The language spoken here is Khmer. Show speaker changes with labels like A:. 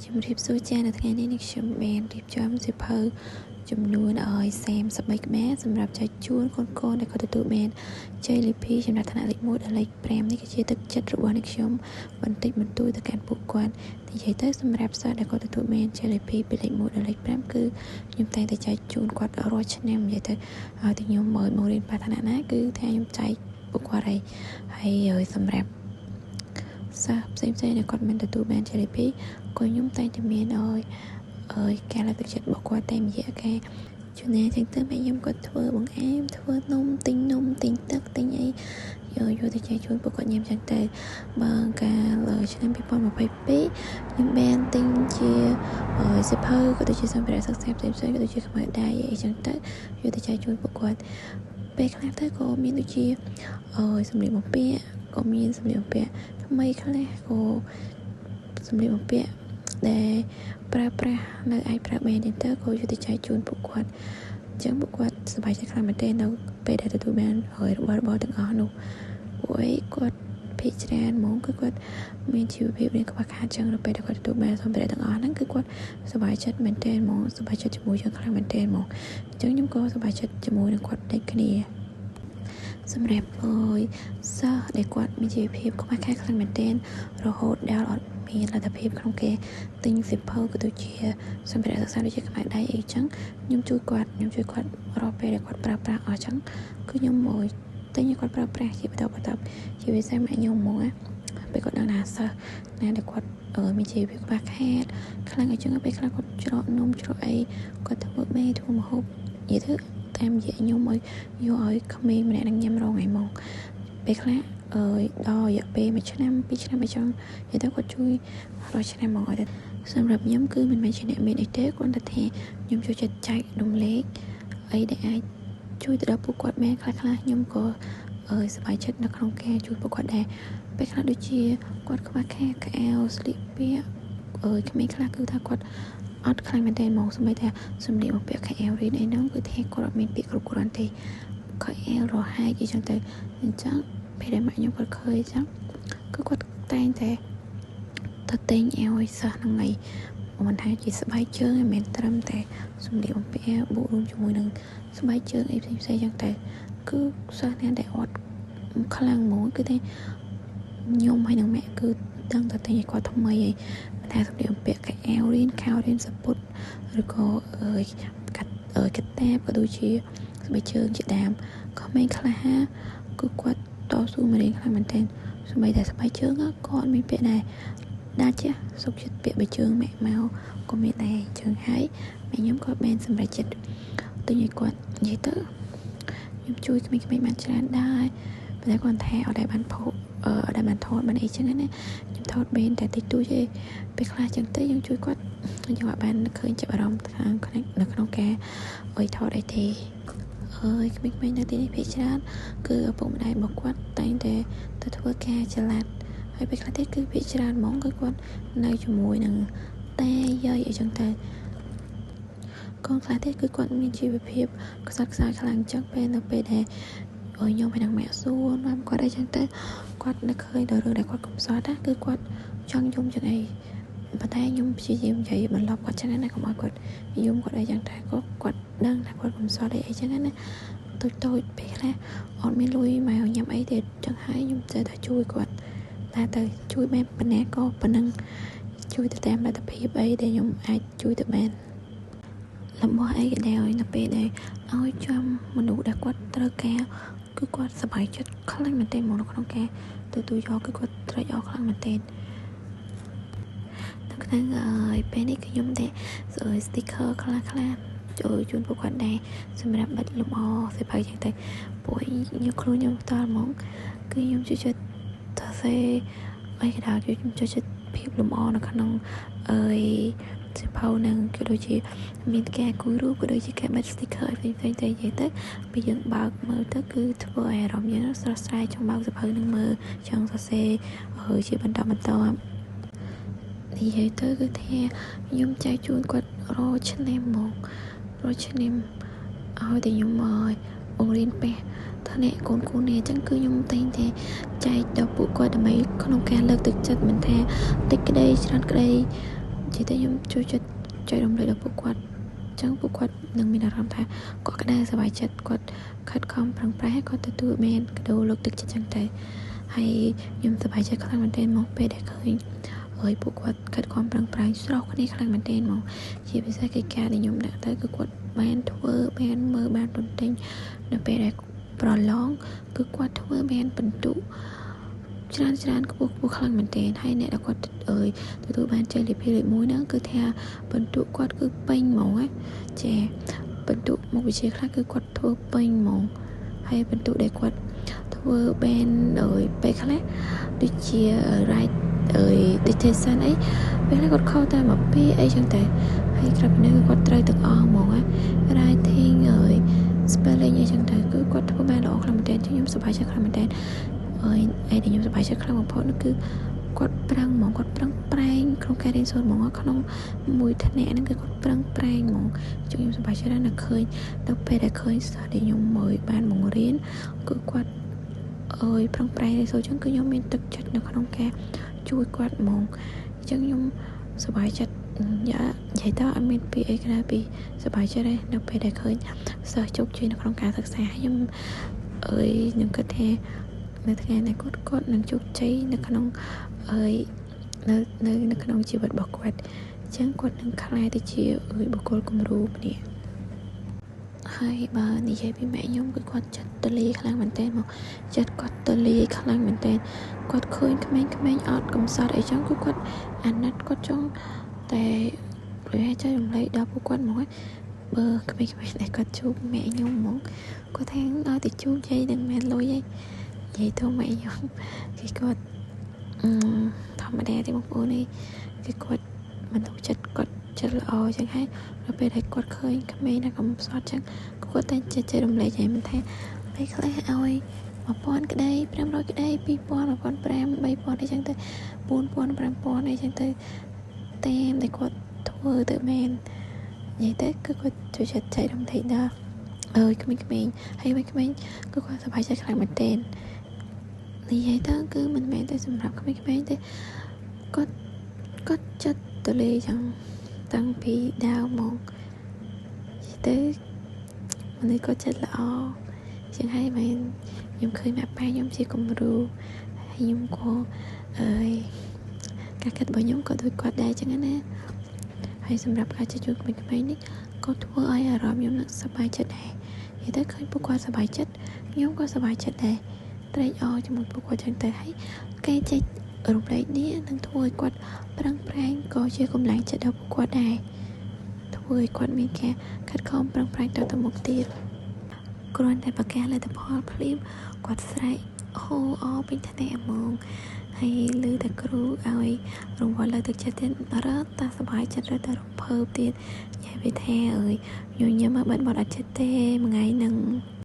A: ជំរាបសួរចានៅថ្ងៃនេះខ្ញុំបានរៀបចំសៀវភៅចំនួនឲ្យ33ក្បាលសម្រាប់ចែកជូនកូនៗដែលគាត់ទទួលបានជ័យលាភីចំណាត់ថ្នាក់លេខ1ដល់លេខ5នេះគឺជាទឹកចិត្តរបស់អ្នកខ្ញុំបន្តិចបន្តួចទៅកាន់ពួកគាត់និយាយទៅសម្រាប់សិស្សដែលគាត់ទទួលបានជ័យលាភីពីលេខ1ដល់លេខ5គឺខ្ញុំតែងតែចែកជូនគាត់រាល់ឆ្នាំនិយាយទៅឲ្យតែខ្ញុំមករៀនប្រាថ្នាណាគឺថាខ្ញុំចែកពួកគាត់ហើយសម្រាប់សិស្សផ្សេងៗដែលគាត់មិនទទួលបានជ័យលាភីក៏ខ្ញុំតែងតែមានឲ្យការលើកទឹកចិត្តរបស់គាត់តែម្នាក់គេជួនណាចឹងទៅម៉ែខ្ញុំគាត់ធ្វើបង្អែមធ្វើនំទិញនំទិញទឹកទិញអីយកទៅចែកជូនពួកគាត់ញ៉ាំចឹងទៅបើកាលឆ្នាំ2022ខ្ញុំបានទិញជាសៀវភៅក៏ដូចជាសម្ភារៈសិក្សាផ្សេងៗក៏ដូចជាខ្មៅដៃអីចឹងទៅយកទៅចែកជូនពួកគាត់ពេលខ្លះទៅក៏មានដូចជាសម្លៀកបំពាក់ក៏មានសម្លៀកបំពាក់ថ្មីខ្លះក៏សម្លៀកបំពាក់ដែលប្រើប្រាស់នៅអាចប្រើបានទៅក៏យកទៅចែកជូនពួកគាត់អញ្ចឹងពួកគាត់សប្បាយចិត្តខ្លាំងមែនទែននៅពេលដែលទទួលបានហើយរបស់របរទាំងអស់នោះពួកអីគាត់ភាគច្រើនហ្មងគឺគាត់មានជីវភាពរៀងខ្វះខាតចឹងនៅពេលដែលគាត់ទទួលបានសម្ភារៈទាំងអស់ហ្នឹងគឺគាត់សប្បាយចិត្តមែនទែនហ្មងសប្បាយចិត្តជាមួយយើងខ្លាំងមែនទែនហ្មងអញ្ចឹងខ្ញុំក៏សប្បាយចិត្តជាមួយនឹងគាត់ដូចគ្នាសម្រាប់អើយសិស្សដែលគាត់មានជីវភាពខ្វះខាតខ្លាំងមែនទែនរហូតដល់អត់មានលទ្ធភាពក្នុងគេទិញសៀវភៅក៏ដូចជាសម្ភារៈសិក្សាដូចជាខ្មៅដៃអីចឹងខ្ញុំជួយគាត់រាល់ពេលដែលគាត់ប្រើប្រាស់អស់ចឹងគឺខ្ញុំមកទិញឲ្យគាត់ប្រើប្រាស់ជាបន្តបន្ទាប់ជាពិសេសម៉ាក់ខ្ញុំហ្មងណាពេលគាត់ដឹងថាសិស្សណាដែលគាត់មានជីវភាពខ្វះខាតខ្លាំងអីចឹងពេលខ្លះគាត់ច្រកនំច្រកអីគាត់ធ្វើមេធ្វើម្ហូបនិយាយទៅតាមរយៈខ្ញុំឲ្យយកឲ្យក្មេងម្នាក់នឹងញ៉ាំរងថ្ងៃហ្មងពេលខ្លះដល់រយៈពេល1ឆ្នាំ2ឆ្នាំអីចឹងនិយាយទៅគាត់ជួយរាល់ឆ្នាំហ្មងឲ្យតែសម្រាប់ខ្ញុំគឺមិនមែនជាអ្នកមានអីទេគ្រាន់តែថាខ្ញុំចូលចិត្តចែករំលែកអីដែលអាចជួយទៅដល់ពួកគាត់មែនខ្លះៗខ្ញុំក៏សប្បាយចិត្តនៅក្នុងការជួយពួកគាត់ដែរពេលខ្លះដូចជាគាត់ខ្វះខាតខោអាវស្លៀកពាក់ក្មេងខ្លះគឺថាគាត់អត់ខ្លាំងមែនទែនហ្មងសូម្បីតែសម្លៀកបំពាក់ខោអាវរៀនអីហ្នឹងគឺថាគាត់អត់មានពាក្យគ្រប់គ្រាន់ទេខោអាវរហែកអីចឹងទៅអញ្ចឹងពេលដែលម៉ាក់ខ្ញុំគាត់ឃើញចឹងគឺគាត់តែងតែទៅទិញឲ្យសិស្សហ្នឹងឯងមិនថាជាស្បែកជើងមិនមែនត្រឹមតែសម្លៀកបំពាក់បូករួមជាមួយនឹងស្បែកជើងអីផ្សេងៗចឹងតែគឺសិស្សណាដែលអត់ខ្លាំងហ្មងគឺថាខ្ញុំហើយនឹងម៉ាក់គឺដឹងតែទិញឲ្យគាត់ថ្មីឯងមិនថាសម្លៀកបំពាក់ខោអាវរៀនខោរៀនសពុតឬក៏កាតាបក៏ដូចជាស្បែកជើងជាដើមក្មេងខ្លះគឺគាត់តស៊ូមករៀនខ្លាំងមែនទែនសូម្បីតែស្បែកជើងក៏អត់មានពាក់ដែរដាច់សុខចិត្តពាក់បែកជើងម៉ាក់មកក៏មានដែរជើងហើយម៉ែខ្ញុំក៏បានសម្រេចចិត្តទិញឲ្យគាត់និយាយទៅខ្ញុំជួយក្មេងៗបានច្រើនដែរប៉ុន្តែគាត់ថាអត់ដែលបានផុសអត់ដែលបានថតបានអីចឹងណាខ្ញុំថតបានតែតិចតួចទេពេលខ្លះចឹងទៅយើងជួយគាត់យើងអត់បានឃើញចាប់អារម្មណ៍ខាងនៅក្នុងការអុយថតអីទេក្មេងៗនៅទីនេះភាគច្រើនគឺឪពុកម្ដាយរបស់គាត់តែងតែទៅធ្វើការចល័តហើយពេលខ្លះទៀតគឺភាគច្រើនហ្មងគឺគាត់នៅជាមួយនឹងតាយាយអីចឹងទៅកូនខ្លះទៀតគឺគាត់មានជីវភាពខ្សត់ខ្សោយខ្លាំងចឹងពេលនៅពេលដែលខ្ញុំហើយនឹងម៉ាក់សួរនាំគាត់អីចឹងទៅគាត់នឹកឃើញដល់រឿងដែលគាត់កំសត់ណាគឺគាត់ចង់យំចឹងអីប៉ុន្តែខ្ញុំព្យាយាមនិយាយបន្លប់គាត់ចឹងណាកុំឲ្យគាត់យំគាត់អីចឹងតែក៏គាត់ដឹងថាគាត់កំសត់អីចឹងណាតូចតូចពេលខ្លះអត់មានលុយមកញ៉ាំអីទេចឹងហើយខ្ញុំចេះតែជួយគាត់តែទៅជួយបានប៉ុណ្ណាក៏ប៉ុណ្ណឹងជួយទៅតាមលទ្ធភាពអីដែលខ្ញុំអាចជួយទៅបានរបស់អីក៏ដោយនៅពេលដែលឲ្យចំមនុស្សដែលគាត់ត្រូវការគឺគាត់សប្បាយចិត្តខ្លាំងមែនទែនមកនៅក្នុងការទទួលយកគឺគាត់ត្រេកអរខ្លាំងមែនទែននៅក្នុងពេលនេះគឺខ្ញុំតែ sticker ខ្លះៗចូលជូនពួកគាត់ដែរសម្រាប់បិទលម្អសៀវភៅចឹងទៅពួកខ្ញុំខ្លួនខ្ញុំផ្ទាល់ហ្មងគឺខ្ញុំជួយចិត្តសរសេរអីក៏ដោយគឺខ្ញុំចូលចិត្តភាពលម្អនៅក្នុងសៀវភៅហ្នឹងក៏ដូចជាមានការគូររូបក៏ដូចជាការបិទ sticker ផ្សេងៗទៅនិយាយទៅពេលយើងបើកមើលទៅគឺធ្វើឲ្យអារម្មណ៍យើងស្រស់ស្រាយចង់បើកសៀវភៅហ្នឹងមើលចង់សរសេរជាបន្តបន្តនិយាយទៅគឺថាខ្ញុំចែកជូនគាត់រាល់ឆ្នាំហ្មងរាល់ឆ្នាំឲ្យតែខ្ញុំបង្រៀនប៉ះថ្នាក់កូនៗនេះអញ្ចឹងគឺខ្ញុំតែងតែចែកដល់ពួកគាត់ដើម្បីក្នុងការលើកទឹកចិត្តមិនថាតិចក្តីច្រើនក្តី និយាយទៅខ្ញុំចូលចិត្តចែករំលែកដល់ពួកគាត់ចឹងពួកគាត់នឹងមានអារម្មណ៍ថាគាត់ក្តៅសប្បាយចិត្តគាត់ខិតខំប្រឹងប្រែងគាត់ទទួលបានកាដូលើកទឹកចិត្តចឹងទៅហើយខ្ញុំសប្បាយចិត្តខ្លាំងមែនទែនមកពេលដែលឃើញហើយពួកគាត់ខិតខំប្រឹងប្រែងស្រុះគ្នាខ្លាំងមែនទែនមកជាពិសេសកិច្ចការដែលខ្ញុំដាក់ទៅគឺគាត់បានធ្វើបានមើលបានបន្ទិញនៅពេលដែលប្រឡងគឺគាត់ធ្វើបានពិន្ទុច្រើនច្រើនខ្ពស់ខ្ពស់ខ្លាំងមែនទែនហើយអ្នកដែលគាត់អើយទទួលបានជ័យលាភីលេខ1ហ្នឹងគឺថាពិន្ទុគាត់គឺពេញហ្មងណាចាពិន្ទុមុខវិជ្ជាខ្លះគឺគាត់ធ្វើពេញហ្មងហើយពិន្ទុដែលគាត់ធ្វើបានអើយពេលខ្លះដូចជា write អើយ dictation អីពេលខ្លះគាត់ខុសតែមួយពីរអីចឹងតែហើយក្រៅពីនេះគឺគាត់ត្រូវទាំងអស់ហ្មងណា writing អើយ spelling អីចឹងទៅគឺគាត់ធ្វើបានល្អខ្លាំងមែនទែនខ្ញុំសប្បាយចិត្តខ្លាំងមែនទែនអើយអីដែលខ្ញុំសប្បាយចិត្តខ្លាំងបំផុតនោះគឺគាត់ប្រឹងហ្មងគាត់ប្រឹងប្រែងក្នុងការរៀនសូត្រហ្មងក្នុងមួយថ្នាក់ហ្នឹងគឺគាត់ប្រឹងប្រែងហ្មងខ្ញុំសប្បាយចិត្តណាស់នៅឃើញដល់ពេលដែលឃើញសិស្សដែលខ្ញុំមើលបានបង្រៀនគឺគាត់អើយប្រឹងប្រែងរៀនសូត្រចឹងគឺខ្ញុំមានទឹកចិត្តនៅក្នុងការជួយគាត់ហ្មងអញ្ចឹងខ្ញុំសប្បាយចិត្តនិយាយទៅអត់មានពាក្យអីក្រៅពីសប្បាយចិត្តទេនៅពេលដែលឃើញសិស្សជោគជ័យនៅក្នុងការសិក្សាខ្ញុំអើយនឹងគិតថានៅថ្ងៃអនាគតគាត់នឹងជោគជ័យនៅក្នុងអើយនៅនៅនៅក្នុងជីវិតរបស់គាត់អញ្ចឹងគាត់នឹងក្លាយទៅជាអើយបុគ្គលគំរូម្នាក់ហើយបើនិយាយពីម៉ែខ្ញុំគឺគាត់ចិត្តទលាយខ្លាំងមែនទែនមកចិត្តគាត់ទលាយខ្លាំងមែនទែនគាត់ឃើញក្មេងៗអត់កំសត់អីចឹងគឺគាត់អាណិតគាត់ចង់តែព្រោះចែករំលែកដល់ពួកគាត់ហ្មងបើក្មេងៗដែលគាត់ជួបម៉ែខ្ញុំហ្មងគាត់ថាឲ្យតែជួបយាយនឹងមែនលុយឯងនិយាយទៅម៉ែខ្ញុំគឺគាត់ធម្មតាទេបងប្អូនឯងគឺគាត់មិនទុកចិត្តគាត់ចិត្តល្អចឹងហើយដល់ពេលដែលគាត់ឃើញក្មេងណាកំសត់ចឹងគាត់តែចិត្តចែករំលែកហើយមិនថាពេលខ្លះឲ្យ1000ក្តី500ក្តី2000 1500 3000អីចឹងទៅ4000 5000អីចឹងទៅតាមដែលគាត់ធ្វើទៅមែននិយាយទៅគឺគាត់ជួយចិត្តចែករំលែកដល់អើយក្មេងៗហើយក្មេងៗគឺគាត់សប្បាយចិត្តខ្លាំងមែនទែននិយាយទៅគឺមិនមែនតែសម្រាប់ក្មេងៗទេគាត់ចិត្តទលេចឹងតាំងពីដើមមកនិយាយទៅមនុស្សគាត់ចិត្តល្អចឹងហើយមែនខ្ញុំឃើញម៉ាក់ប៉ាខ្ញុំជាគំរូហើយខ្ញុំក៏អើយការគិតរបស់ខ្ញុំក៏ដូចគាត់ដែរចឹងណាហើយសម្រាប់ការចែកជូនក្មេងៗនេះក៏ធ្វើឲ្យអារម្មណ៍ខ្ញុំនឹងសប្បាយចិត្តដែរនិយាយទៅឃើញពួកគាត់សប្បាយចិត្តខ្ញុំក៏សប្បាយចិត្តដែរត្រេកអរជាមួយពួកគាត់ចឹងទៅហើយគេចែករំលែកនេះនឹងធ្វើឲ្យគាត់ប្រឹងប្រែងក៏ជាកម្លាំងចិត្តដល់ពួកគាត់ដែរធ្វើឲ្យគាត់មានការខិតខំប្រឹងប្រែងតទៅមុខទៀតគ្រាន់តែប្រកាសលទ្ធផលភ្លាមគាត់ស្រែកហូអពេញថ្នាក់ហ្មងហើយឮតែគ្រូឲ្យរង្វាន់លើកទឹកចិត្តទៀតរត់តែសប្បាយចិត្តរត់តែរំភើបទៀតនិយាយពីថាអើយញញឹមបាត់បត់អត់ចិត្តទេមួយថ្ងៃហ្នឹង។